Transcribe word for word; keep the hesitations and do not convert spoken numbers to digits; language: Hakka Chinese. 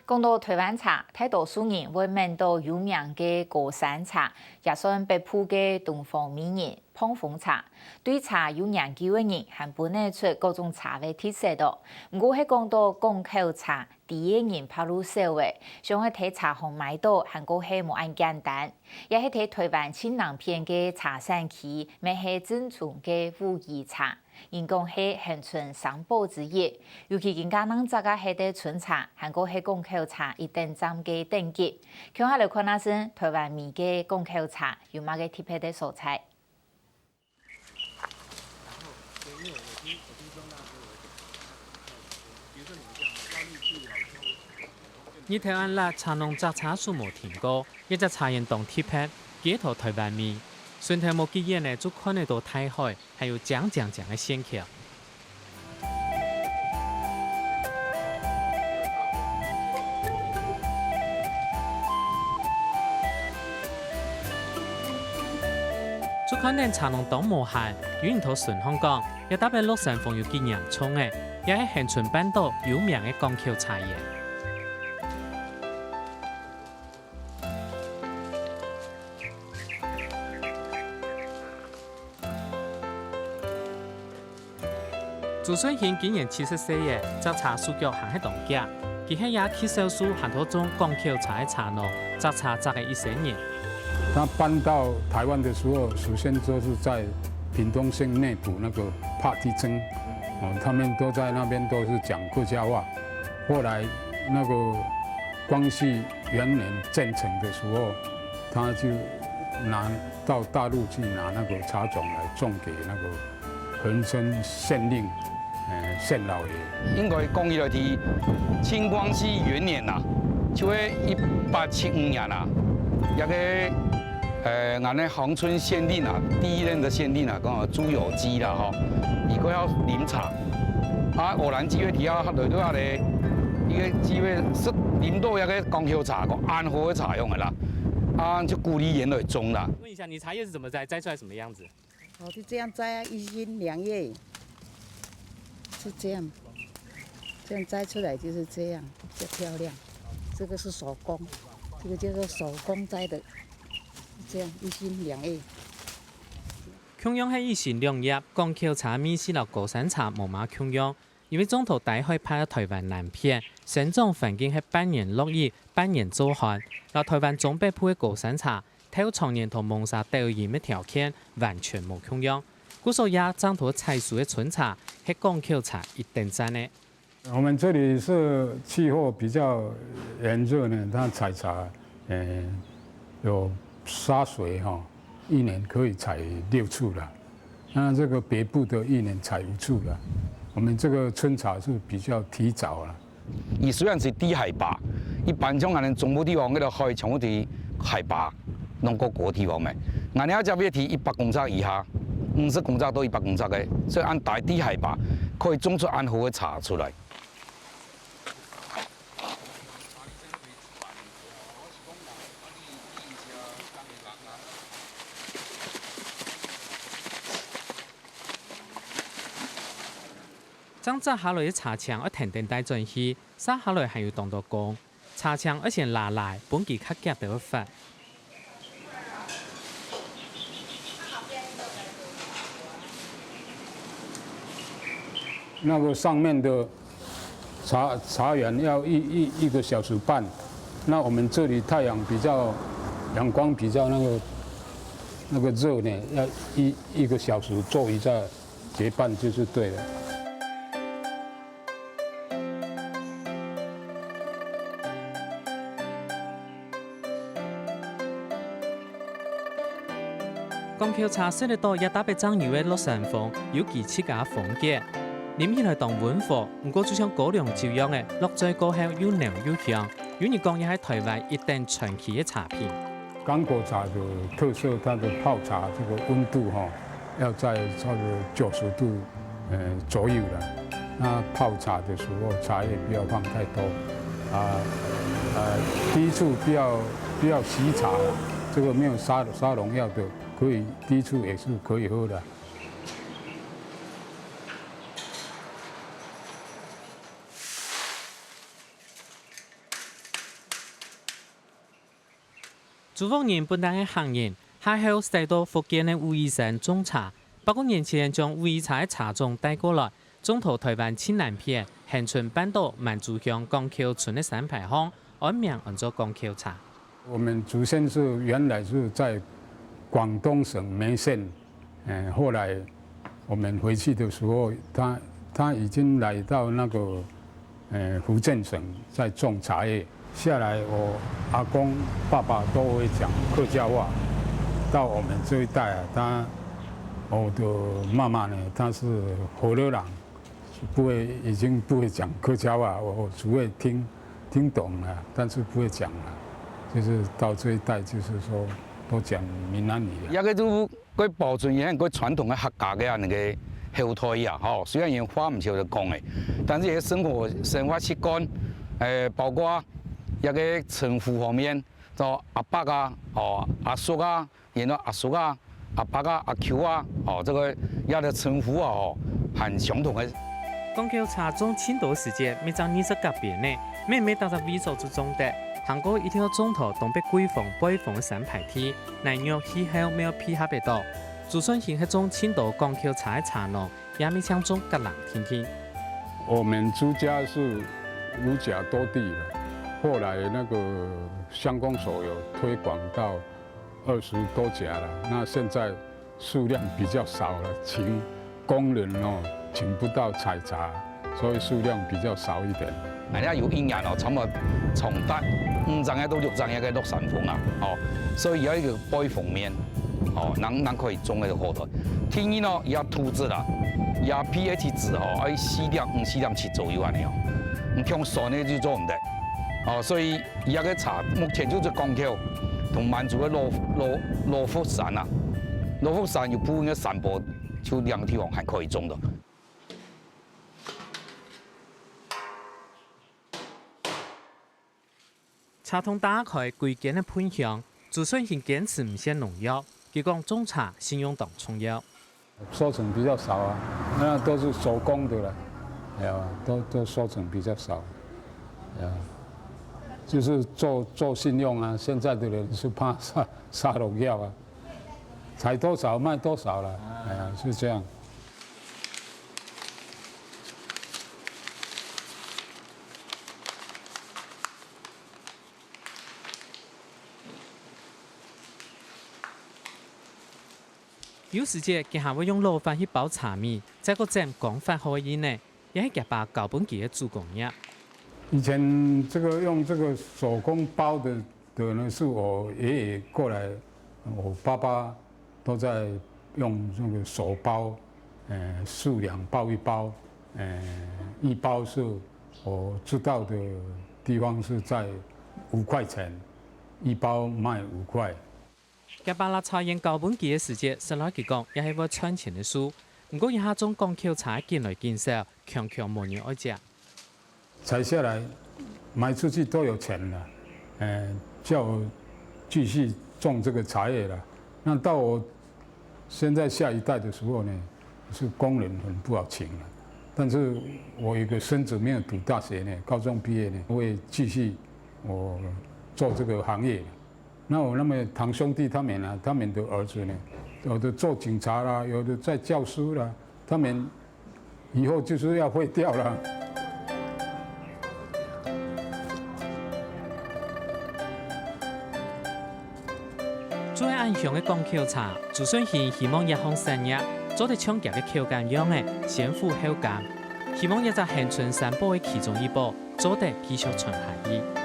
講到臺灣茶，大多數人會愐到有名个高山茶，也算北部个東方美人、膨風茶。對茶有研究个人還分得出各種茶个特色哦。毋過係講到港口茶，知个人怕路少欸，想愛在茶行買到，還過係無恁簡單。也係在臺灣盡南片个茶產區，乜係正宗个武夷茶。 人講係恆春三寶之一，尤其今下正值啊係在春茶，還過係港口茶一等讚个等級。共下來看下先，臺灣味个港口茶有麼个特別个所在？ 日頭恁辣，茶農摘茶手無停過，這隻茶園當特別，佢係臺灣味。脣頭無幾遠仔就看得到大海，還有靚靚靚个線橋。就看等茶農當無閒，有人在脣項講， 這搭个落山風有幾嚴重欸，這係恆春半島有名个港口茶園。朱順興今年七十歲欸，摘茶手腳還係當遽。 佢係這極少數還在種港口茶个茶農，摘茶摘个一生人。他搬到台灣的時候，首先就是在屏東縣內埔那個帕地鎮，哦，他們都在那邊都是講客家話。後來那個光緒元年建成的時候，他就拿到大陸去拿那個茶種來種給那個 恆春縣令，呃，縣老爺。應該講起來，在清光緒元年啊，就係一八七五年啊，這個，呃，𠊎等恆春縣令啊，第一任的縣令啊，講朱友基啦吼，佢過要啉茶，啊，偶然機會底下來到這裡，一個機會係啉到這個港口茶，講恁好个茶樣个啦，啊，就鼓勵佢來種啦。問一下，你茶葉是怎麼摘？摘出來什麼樣子？ 哦，就這樣摘啊，一心兩葉，是這樣，這樣摘出來就是這樣，比較漂亮。這個是手工，這個叫做手工摘的，是這樣一心兩葉。共樣係一心兩葉，港口茶味緒摎高山茶無麼共樣，因為種在低海拔个臺灣南片，生長環境係半年落雨，半年燥旱，摎臺灣中北部个高山茶 頭長年在濛沙抖音个條件完全無共樣，故所這正在採收个春茶係港口茶一等讚个。我們這裡是氣候比較炎熱呢，它採茶，呃，有沙水哈，一年可以採六次啦。那這個北部的一年採五次啦。我們這個春茶是比較提早啦。 佢雖然係低海拔，一般像𠊎等中部地方，該个海全部在海拔攏較高个地方咩。𠊎等這隻位在一百公尺以下，五十公尺到一百公尺个，所以恁低低海拔可以種出恁好个茶出來。 正摘下來个茶青愛跈等帶轉去，續下來還有當多工。茶青愛先抐抐，分佢較遽兜發。那個上面的茶，茶園要一，一，一個小時半，那我們這裡太陽比較，陽光比較那個，那個熱呢，要一，一個小時做一下， 結伴就是對了。港口茶食得到這搭个正有个落山風，有佢自家个風格。啉起來當溫和，毋過就像高粱酒樣个，落嘴過後又濃又香。有人講這係臺灣一等傳奇个茶品。 港口茶的特色，它的泡茶這個溫度哈，要在差不多九十度，呃，左右了。那泡茶的時候，茶葉不要放太多，啊，呃，低處不要，不要洗茶了，這個沒有殺，殺農藥的，可以，低處也是可以喝的。蘇屋人本來係客人，下後徙到福建个武夷山種茶。百過年前，將武夷茶个茶種帶過來，種到臺灣盡南片，恆春半島滿珠鄉廣口村个山排項，安名安做廣口茶。我們祖先是原來是在廣東省梅縣，呃，後來我們回去的時候，他，他已經來到那個，呃，福建省在種茶葉。下來，我阿公、爸爸都會講客家話。到我們這一代啊，他，我的媽媽呢，她是河洛人，不會，已經不會講客家話，我只會聽，聽懂了，但是不會講了。就是到這一代，就是說都講閩南語了。這個就 過保存佢个過傳統个客家个恁樣个後代啊，吼，雖然佢話毋曉得講个，但是佢个生活，生活習慣，呃，包括佢个稱呼方面，做阿伯啊，吼，阿叔啊，然後阿叔啊，阿伯啊，阿舅啊，吼，這個佢个稱呼啊，吼，還相同个。廣口茶種盡多時節，乜正二十甲邊呢，乜毋係逐隻位所就種得，行過一定愛種到東北桂峰、背峰个山排地， 泥肉氣候乜愛配合得到。朱順興係種盡多廣口茶个茶農，也乜淨種甲零定定。我們朱家是五甲多地了，後來那個鄉公所有推廣到二十多甲了，那現在數量比較少了，請 工人哦，請不到採茶，所以數量比較少一點。哎呀，有一年哦，差不多長達五十个到六十个个落山風啊，哦，所以有一個背風面，哦，人，人可以種个好多。第二呢，也土質啦，也pH值哦，愛四點五、四點七左右恁樣哦，你像酸个就做毋得，哦，所以 佢个茶目前就係廣口同滿族个羅，羅，羅浮山啊，羅浮山有部分个山坡就兩個地方還可以種的。茶桶打開歸間个歕香，朱順興堅持毋使農藥，佢講種茶信用當重要。 收成比較少啊，那都是手工的了，哎呀，都，都收成比較少，哎呀，就是做，做信用啊，現在的人是怕殺，殺農藥啊，採多少賣多少了，哎呀，是這樣。 有時節，佢還會用老飯去包茶米，再過整剛發好个印仔，也係厥爸交分佢个手工業。以前這個用這個手工包的，的呢，是我爺爺過來，我爸爸都在用那個手包，呃，數兩包一包，呃，一包是我知道的地方是在五塊錢，一包賣五塊。 厥爸摎茶園交分佢个時節，實在佢講也係會賺錢个事。毋過這下種廣口茶緊來緊少，強強無人愛食。採下來賣出去都有錢了，呃，叫我繼續種這個茶葉了。那到我現在下一代的時候呢，是工人很不好請了。但是我有個孫子沒有讀大學呢，高中畢業呢，我也繼續我做這個行業了。 那我那麼堂兄弟他們啊，他們的兒子呢，有的做警察啦，有的在教書啦，他們以後就是要廢掉了。做恁香个廣口茶，朱順興希望這項產業做得像厥个口感樣仔，先苦後甘。希望這隻恆春三寶个其中一寶，做得繼續傳下去。